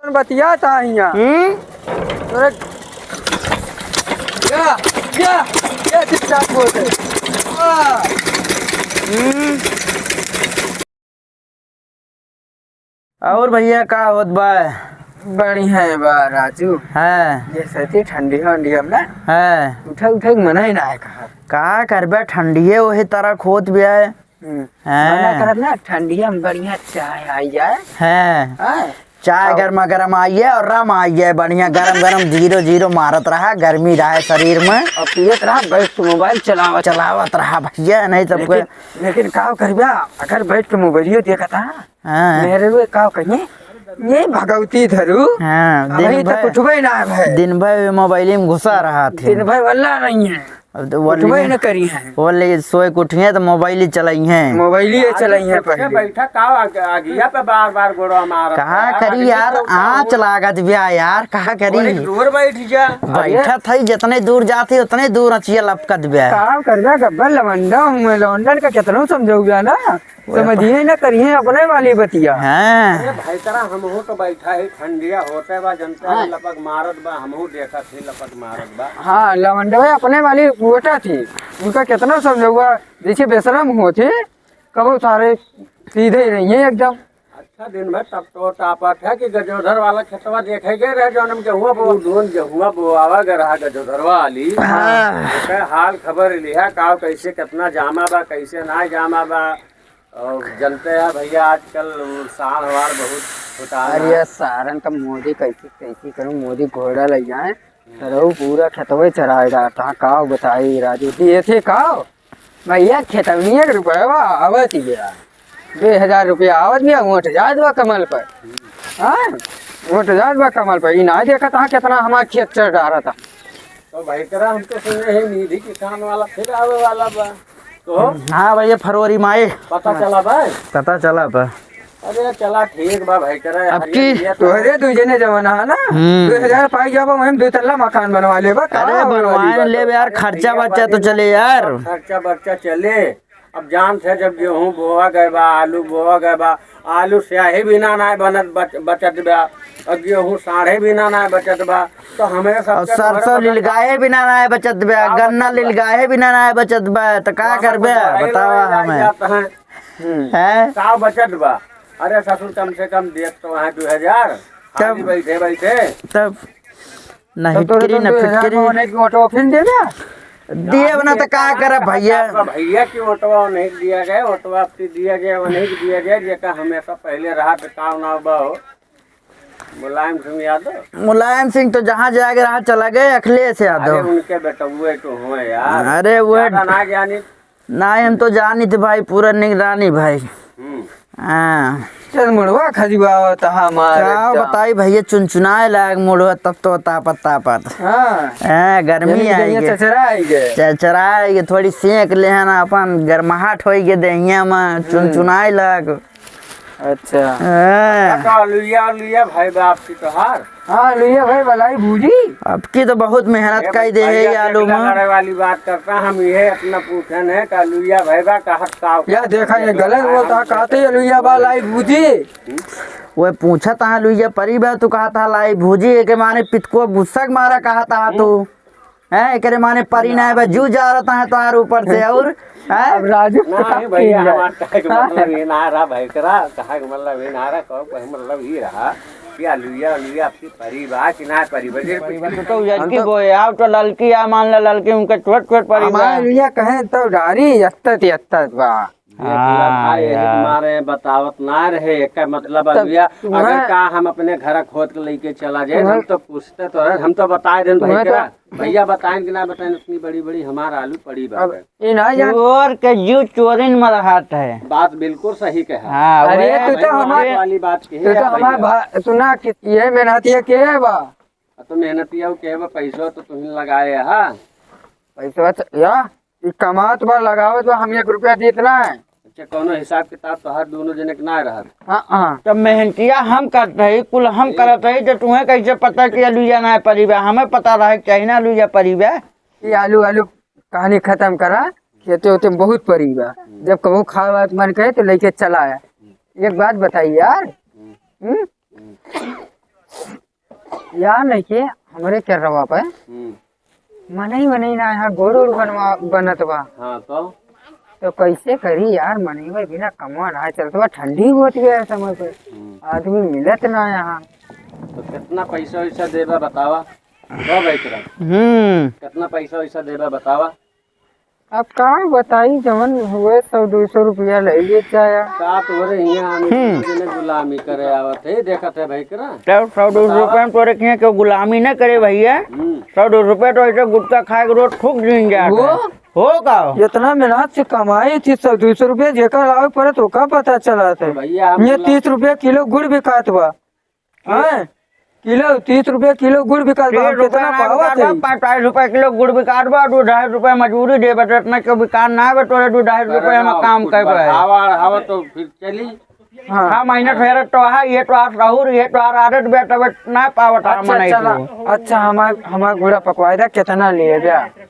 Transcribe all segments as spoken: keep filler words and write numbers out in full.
बतिया था हियाँ। हम्म? तोरे या, या, या, चुपचाप बोल दे। हाँ। हम्म। और भैया, का होत बा? बढ़िया है बा, राजू। हाँ। ये सती ठंडी वंडी अब ना। हाँ। उठे, उठे के मना ही ना है कहा। का करबे, ठंडिये वही तरह खोत भी है। हम्म। हाँ। मना करब ना, ठंडिया में बढ़िया चाय आई जाए। हाँ। हाँ। चाय और गरमा गरम आई है और रम आई है, बढ़िया गरम गरम जीरो जीरो मारत रहा, गर्मी रहे शरीर में। और पियत रहा, बैठ के मोबाइल चलावत। चलावत रहा भैया, नहीं तो लेकिन, कोई लेकिन का करबा, अगर बैठ के मोबाइलियो देखत हा, हाँ। मेरे हुए का कहिए, ये भगवती धरू, हाँ, अबही दिन तक भर, उठबे ना है। दिन भर मोबाइल में घुसा रहा थे। दिन भर वल्ला नहीं है। अब तो वो उठबे लिए, न करी हैं। वो ले सोए के उठिए तो मोबाइल ही चलाई हैं। मोबाइल ही आज चलाई हैं तो पहले। बैठा का आग-, आगिया पे बार-बार गोड़वा मारत कहाँ है? करी आदमी यार, तो का आँच हो? लागत ब्या यार, कहाँ करी? अरे दूर बैठ जा। बैठा अरे। था ही, जितने दूर जाती उतने दूर अचिया लपकत ब्या। काम कर जा, गब्बर लवंडा हूँ मैं, लवंडन का कितनो समझाऊगा ना। समझिए ना करिए अपने वाली बतिया। हाँ। अरे भाई, तरा हमहू तो बैठा ही, ठंडिया होते बा, जनता हाँ। लपक मारत बा, हमहू देखत ही लपक मारत बा। हाँ, लवंडवे अपने वाली वोटा थी, उनका कितना समझौआ, जैसे बेशरम होते, कबो सारे सीधे ही नहीं है एकदम। अच्छा, दिन भर तप तो तापत है कि गजोधर वाला खेतवा देखे गए रहे, जौन हम गेहुआ बो-, जौन गेहुआ बोआवा गए रहा गजोधरवा वाली। हाँ। ओकर हाल खबर लिहा, का कैसे, कितना जामा बा, कैसे ना जामा बा। और जनते हैं भैया, आजकल साढ़ वाढ़ बहुत होता है। अरे यार, सारन का मोदी कैसे, कैसे करूँ, मोदी घोड़ा लग जाए, सरऊ पूरा खेतवे चराए डारत है। का बताई राजू, दिए थे का? भैया, खेतवनिया के रुपया आवत ही गया, दो हजार रुपया आवत गया, वोट जात बा कमल पर। हाँ, वोट जात बा कमल पर। ई ना देखत हा, कितना हमार खेत चर डारत हा। तो भाई करा, हम तो सुने हैं निधि किसान वाला फिर आवे वाला बा। तो हाँ भैया, फरवरी में आए। पता चला बा? पता चला बा। अरे चला ठीक बा भाई, करा अब यार, की ये तो तोहरे दू जने जवन है ना, हम्म। दो हजार पाई जाबा, वहीं दो तल्ला मकान बनवा लेबा, का अरे हो बनवाए वाली न बात? लेबे यार, अरे खर्चा भैया, बर्चा तो बड़ी चले यार। खर्चा बर्चा चले। अब जान थे जब गेहूं बोआ गए बा, आलू बोआ गए बा, आलू स्याही बिना ना बनत बच-, बचत बा, और गेहूं साढ़े बिना ना बचत बा, तो हमें और सबके सरसों तोहरे लिलगाए बिना ना बचत बा, का गन्ना बचत बा? लिलगाए बिना ना बचत बा, तो का करबे? बतावा हमें। हम्म। हैं? का बचत बा? अरे ससुर, कम से कम देत तो हैं दो हजार। तब खाली बैठे बैठे। तब न तब तो हिटकरी, न फिटकरी। ओने की ओटवा फिर दे दे। दिए बना तो का करब भैया? भैया की ओटवा नहीं दिया गया, ओटवा आपकी दिया गया, वो नहीं दिया गया, जेका हमेशा पहले रहा, बताओ ना बा हो। मुलायम सिंह यादव। मुलायम सिंह तो जहाँ जाके रहा चला गए, अखिलेश यादव। अरे उनके बेटउए तो हुए यार। अरे वो ज्यादा ना जानी। नाहीं, हम तो जानित भाई, पूरा निगरानी भाई। हम्म। हाँ। चल मुड़वा खजुआवत हमार का एकदम। बताई भैया, चुनचुनाए लाग मुड़वा, तब तो तापत तापत। हाँ। हाँ, गर्मी यानी कि आई जइया गे। चचरा आई गे। चचरा आई गे, थोड़ी सेंक लेहन, अपन गर्माहट होई गे देहिया में, हम्म। चुनचुनाए लाग। अच्छा। हाँ। का लुइया, लुइया भाई बाप की तोहार। हाँ, लुइया भाई, भलाई भूजी। अब की तो बहुत मेहनत ए कई दे है भैया, ये आलू में। लड़े वाली बात करता, हम ये अपना पूछन है का लुइया भाई बा, कहत का या देखा, ये गलत बोलता, कहते ये लुइया बा लाई भूजी। वो पूछत हा लुइया परी बा, तू कहत हा लाई भूजी, एके माने पितको गुस्सा के मारा कहत हा तू। हैं, एकरे माने परी ना बा, जू जा रहता है तोहार ऊपर से और, हैं? अब राजू नहीं भैया, हमार कहे के मतलब ये ना रहा भाई, करा कहे के मतलब ये ना रहा, कहो कहे मतलब ये रहा कि अलुइया, अलुइया आपकी परी बा कि ना परी बा? जे कुछ परी बा, तो, तो हम ललकी तो बोए, आओ तो ललकी आ, मान ला ललकी उनके छोट छोट परी बा। हमार अलुइया कहे तो डारी यत्तत यत्तत बा। देख ला हाँ, भाई, यही यार। तुम्हारे बतावत ना रहे, एकर मतलब तब अलुइया, तुम्हें अगर का हम अपने घर खोद के लेके चला जाए, तुम्हें हम तो पूछते तो रहे, हम तो बताए देन भाई तुम्हें तो करा। भैया बताएं कि ना बताएं, इतनी बड़ी बड़ी हमार आलू पड़ी बा। अब ई ना जान चोर के जीव चोरिन में रहत है। बात बिल्कुल सही कहा। हाँ, अरे, वह तू तो भैया हमार, वाली बात कही तू तो है हमार भैया। भा-, सुना कि ये मेहनतिया के है बा? अब तो मेहनतिया के है बा, पैसो तो तुहिन लगाए हा। पैसवा तो, या, ई कमात बा, लगावत बा, हम एक रुपया देत ना है। अच्छा, कौनो हिसाब किताब तोहार दोनों जने के ना रहत? हाँ, हाँ। तब मेहनतिया हम करत हई, कुल हम करत हई, तो तुम्हें कैसे पता कि अलुइया ना परी बा? हमें पता रहे के चाही ना अलुइया परी बा। ये आलू, आलू कहानी खत्म करा, खेते होते में बहुत परी बा। जब कहूँ खाए वाए के मन करे तो लेके चला आया। एक बात बताई यार, हम्म? यार नइखे, हमरे केरवा पे हम्म। मनई वनई ना, यहाँ गुड़ उड़ बनवा, बनत बा। हाँ, तो? तो कैसे करी यार, मनई वनई बिना कमवा ना चलत बा, ठंडी होत गया है समय पे। हम्म। आदमी मिलत ना यहाँ। तो कितना पैसा वैसा देबा बतावा? दो भाई तेरा। हम्म। कितना पैसा वैसा देबा बतावा? अब का बताई, जवन हुए सौ दो सौ रुपया ले लिए जाया। का तोरे हियाँ आने हम्म। के लिए गुलामी करे आवत है, देखत है भाई करा। तब सौ दो सौ बतावा। रुपया में तोरे किहाँ केहू गुलामी न करे भइया। हम्म। सौ दो सौ रुपया तो ऐसे गुटखा खाए के रोज फूक दिन जात वो? है। हो का? इतना मेहनत से कमाई थी, सौ दो सौ रुपया जेकर लावे पड़े तो का पता चला था। तो भइया, हम ये बोला तीस रुपया किलो गुड़ बिकात बा। हैं? किलो, तीस रुपया किलो गुड़ बिकात बा, तीस हम रुपया कितना ना पावत बिकात बा, है? पैंतालीस रुपया किलो गुड़ बिकात बा, दू ढाई रुपया मजूरी देबे, तो इतना के बिकात ना बे, तोरे दू ढाई रुपया में काम कुछ करबे। बढ़ावा, बढ़ावा तो फिर चली। हाँ। हाँ, मेहनत फेरत तो है, ये तो आप सहूर, ये तो आप आदत बे, तबे ना पावत है अच्छा, मनई चला। को। अच्छा, हमार, हमार गुड़ा पकवाई दा, कितना लिए बे?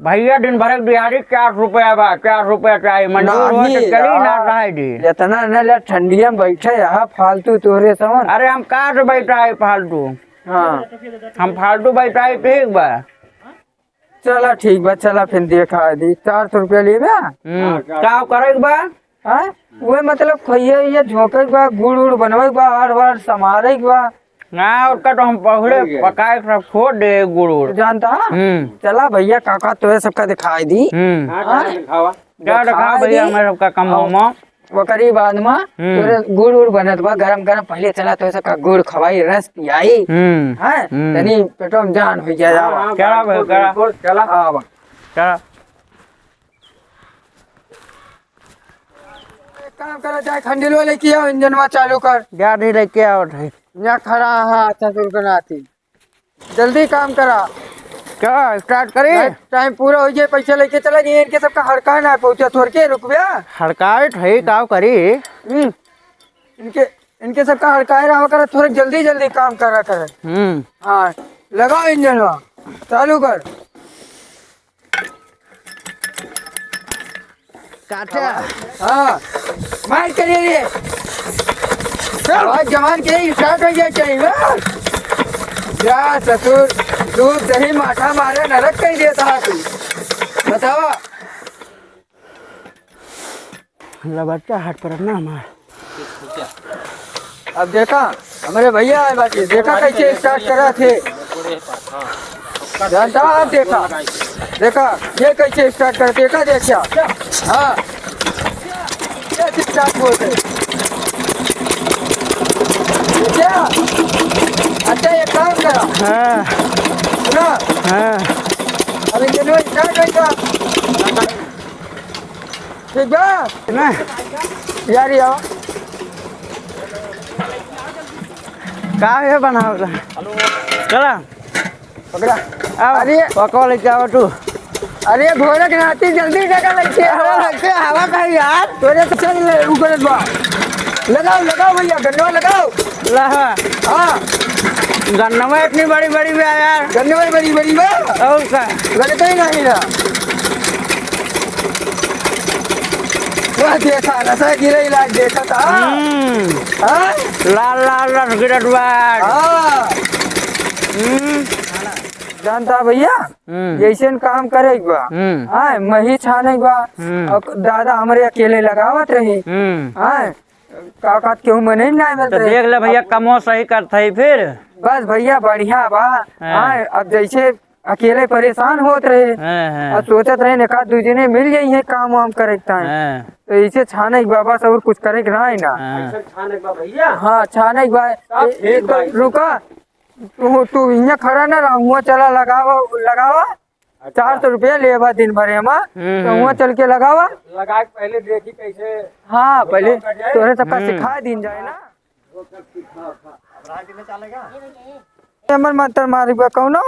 भइया, दिन भर के दिहाड़ी चार सौ रुपया बा, चार सौ रुपया चाही, मंजूर हो तो नाहीं चली, ना यार। रहे दी। इतना न ले, ठंडिया में बैठे यहाँ फालतू तोरे समझ। अरे, हम कहाँ से बैठा है फालतू? हाँ। हम फालतू बैठा है, ठीक बा। चला, ठीक बा, चला, फिर देखा दी, चार सौ रुपया लेबे। हम्म, का करे के बा? हाँ? उहे मतलब खोइया, ये झोंके के बा, गुड़ उड़ बनवे के बा, आड़ वाड़ समारे के बा। ना, ओकर तो हम पहुड़े पकाए के सब छोड़ दे गुड़ उड़। जानता? हम्म। चला भइया, काका तोहे सबका दिखाई दी। हम्म। हाँ, हाँ? दिखावा। क्या दिखावा दिखाई भइया, दी। हमारे सबका कम और होमा। ओकरी बाद में हम्म। तोरे गुड़ उड़ बनत बा, गरम गरम, पहले चला तोहे सबका गुड़ खवाई, रस पियाई। हम्म। हाँ? हम्म। तनी पेटो में जान हो जाए, हाँ, आवा। हाँ, क्या बिल्कुल, बे, क्या? बिल्कुल, चला। आवा। क्या? एक काम करा, जाए खंडिलवा लेके आओ, इंजनवा चालू कर। गाड़ी लेके आओ भाई। यहाँ खड़ा है, अच्छा सुन के नाती। जल्दी काम करा। क्या start करी? नहीं, time पूरा हो जाए, पैसा लेके चला जाइए। इनके सबका हड़काए ना पहुँचा, थोड़ के रुक गया। हड़काए थे, का करी? हम्म, इनके, इनके सबका हड़काए रहा करा, थोड़ा जल्दी जल्दी काम करा करे। हम्म। हाँ, लगाओ इंजनवा, चालू कर। काटा। हाँ, मार के ले रे। आवाज जवान के ही start हो जाए चाहिए, वाह। जा ससुर, दूध दही माठा मारे नरक कहीं देता है तू। बतावा। लबट्टा हाथ पर ना मार। अब देखा, हमरे भइया आए बाटे, देखा कैसे start करा थे। जानता आप देखा, देखा, ये कैसे start करते, का देखा? हाँ, ये start होते। क्या? अच्छा, एक काम करा। हाँ। सुना? हाँ। अभी चलो, start होइगा। ठीक बा? ना। यार, यार। का है बनावला? चला। पकड़ा। आओ, अरे। पकवा लेके आओ तू। अरे, घोड़े के नाती जल्दी जगह लग के आओ। अरे, लग के हवा का यार। तोरे तो चल ले, ऊपर बा। लगाओ, लगाओ भइया, गन्नवा लगाओ। ला। हाँ। गन्नवा इतनी बड़ी बड़ी बा यार। गन्नवा बड़ी बड़ी बा। और का? लगते ही नहीं ना। वह देखा, नशा गिरे इलाज देखा था। हम्म। हाँ? लाल लाल रस गिरत बा। हाँ। हम्म। जानता भइया, हम्म। जैसन काम करे के बा। हम्म। हाँ, मही छाने के बा। हम्म। और दादा हमरे अकेले लगावत रही। हम्म। हाँ, का कहत केहू मने ना आवत तो रहे। देख ले भइया, अब कमो सही करत है फिर। बस भइया, बढ़िया बा। हाँ। हाँ, अब जैसे अकेले परेशान होत रहे। हाँ, हाँ। अब सोचत रहे, एक आध दू जने मिल जाइए काम वाम करे के ताई। हाँ। तो इसे छाने के बा, बस और कुछ करे के ना है ना। हाँ। ऐसे छाने के बा भइया? हाँ, छाने के बा। अब ए-, ठीक एक बा। रुका, तू, तू इहाँ खड़ा ना रह, हुआँ चला लगावा, लगावा। अच्छा। चार सौ रुपया लेबा दिन भरे मा, हम्म, तो हुआँ हम्म। चल के लगावा। लगा के पहले देखी कैसे हाँ, पहले कट जाए। तोहरे सबका हम्म। सिखा दीन जाए ना। हमर मंत्र मारी बा कौनो?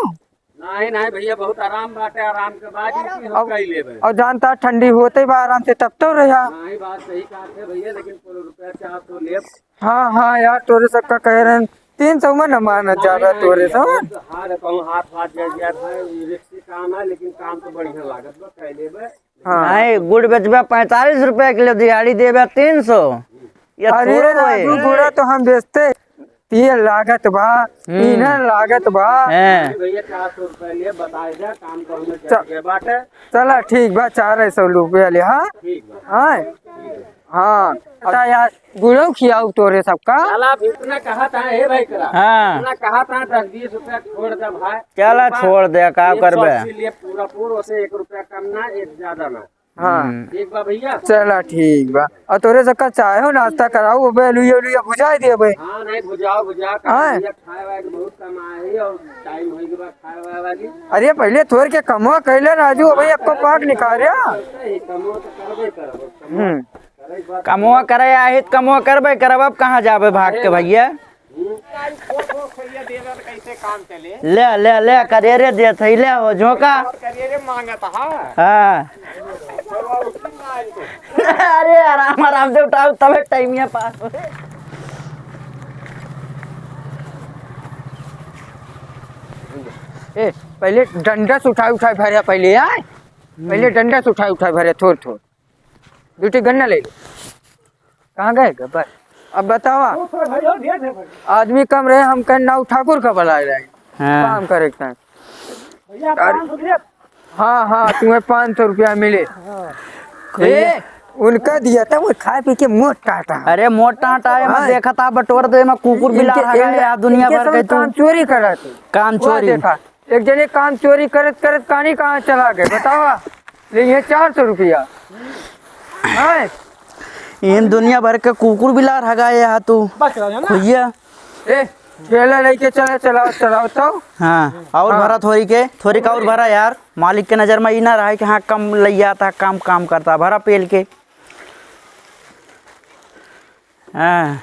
नहीं, नहीं भइया, बहुत आराम बाटे, आराम के बाद ही हम अब, कई लेबे। और जानता ठंडी होते बा आराम से तब तो रहा। नहीं, बात सही कहत है भइया, लेकिन पन्द्रह रुपया चार सौ लेब। हाँ, हाँ यार, तोरे सबका कह रहे हैं, तीन सौ में न मानत जा रहा तोरे सब। हाँ, कहूँ हाथ वाथ जल गया था, ये रिक्सी काम है, लेकिन काम तो बढ़िया लागत बा, कह लेबे। हाँ। नहीं, गुड़ बेचबा पैंतालीस रुपया किलो, दिहाड़ी देबा तीन सौ। ये अरे थोड़ो है। राजू, गुड़ा तो हम बेचते, तेल लागत बा, हम्म। ईंधन लागत बा। हैं। भैया, चार सौ रुपया ले, बताइ दे, काम कौन में च-, चल गया बाटे। चला, ठीक बा, चार सौ रुपया ले, हाँ? ठीक बा। हाँ? हाँ। अच्छा यार, गुड़ो खियाऊ तोरे सबका। चला, अब इतना कहा था, हे भाई करा। हाँ। इतना कहा था, दस बीस रुपया छोड़ दे भाई। चला, एक बार छोड़ दे, का एक सौ करबे? अस्सी ले पूरा पूर, उसे एक रुपया कम ना, एक ज्यादा ना। हाँ। हम्म। ठीक बा भैया। चला ठीक बा। और तोरे सबका चाय हो, नाश्ता कराऊ, अबे लुइया लुइया बुझाई दे अबे। हाँ, नहीं, बुझाओ, बुझाओ, हाँ। भैया, खाए वाए के बहुत कम आए है और टाइम होई के बाद खाए वाए वाली। अरे पहले थोर के कमवा कैले राजू, अबे एको पाक निकाल रहा। नहीं, कमवा तो करबे करबो, कमवा हम्म। करे के बाद कमवा करे आहित, कमवा करबे करब, अब कहाँ जाबे भाग के भैया? ले, ले, ले, करेरे देत है, ले हो, झोंका। करेरे मांगत हा। हाँ। अरे, आराम, आराम से उठाओ, तबे टाइमिया पास हो। ए, पहले डंडा से उठाए, उठाए भरे, पहले आए। पहले डंडा से उठाए, उठाए भरे, थोर, थोर। दू ठी गन्ना ले लो। कहाँ गए गब्बर? अब बतावा। वो थोड़ा भाई और ढेर है भाई। आदमी कम रहे, हम कहन नाऊ ठाकुर का बुलाए रहे। हाँ। काम करे के time। भैया, अरे, पाँच सौ रुपया। हाँ, हाँ, तुम्हें पाँच सौ रुपया मिले। हाँ। ए, उनका दिया था, वो खाए पी के मोट टाटा। अरे, मोट टाटा है, मैं हाँ। देखा था, बटोर दे, मैं कुकुर बिलार इनके, हगा इनके, यार, दुनिया इनके भर सब के तू। काम चोरी करा थे। काम वो चोरी। देखा। एक जने काम चोरी करत करत कानी कहाँ चला गए, बतावा? ले ये चार सौ रुपया। हैं? इन दुनिया भर के कुकुर बिलार हगाए हा तू। बस करा ना। खुइया। ए, ठेला लेके चला, चलाओ, चलाओ तो। हाँ, और हाँ। भरा थोरी के, थोरी का और भरा यार। मालिक के नजर में ई ना रहा कि हाँ, कम लइया था, काम, काम करता, भरा पेल के। हाँ।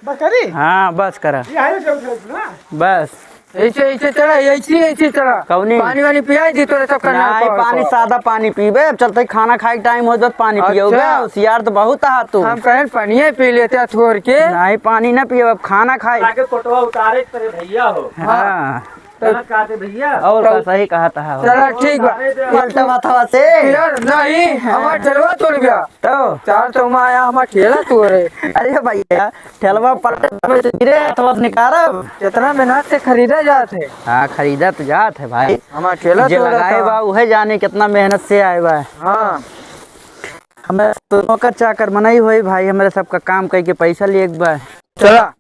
बस करी? हाँ, बस करा। ये है जो उठे ना। बस। ऐसे, ऐसे चला, ऐसे, ऐसे चला। कौनी? पानी वानी पियाई दी तोरे सब करना नहीं, पानी, सादा पानी पीबे। अब चलते खाना खाए के time हो जात, पानी पियोगे। अच्छा। होशियार तो बहुत हा तू। हम कहें पानिये पी लेते हैं थोर के। नहीं, पानी ना पियो, अब खाना खाए। आगे फोटो उतारे तेरे भैया हो। हाँ। गलत कहा थे भैया। और तो का सही कहा था हो। चला ठीक बा। पलटा माथवा से। यार नहीं, हमार ठेलवा तोड़ गया। तो? चार सौ में आया, हमार ठेला तोड़े। अरे भैया, ठेलवा पलटा में से गिरे, हथवा से निकारब। कितना मेहनत से खरीदा जात है। हाँ, खरीदा तो जात है भाई। हमार ठेला जे तोड़ा लगाए था। बा, उहे जाने कितना मेहनत से आए बा। हाँ। हमें तो नौकर चाकर मनई होई भाई, हमरे सबका काम कइके पैसा लिए बा। चला।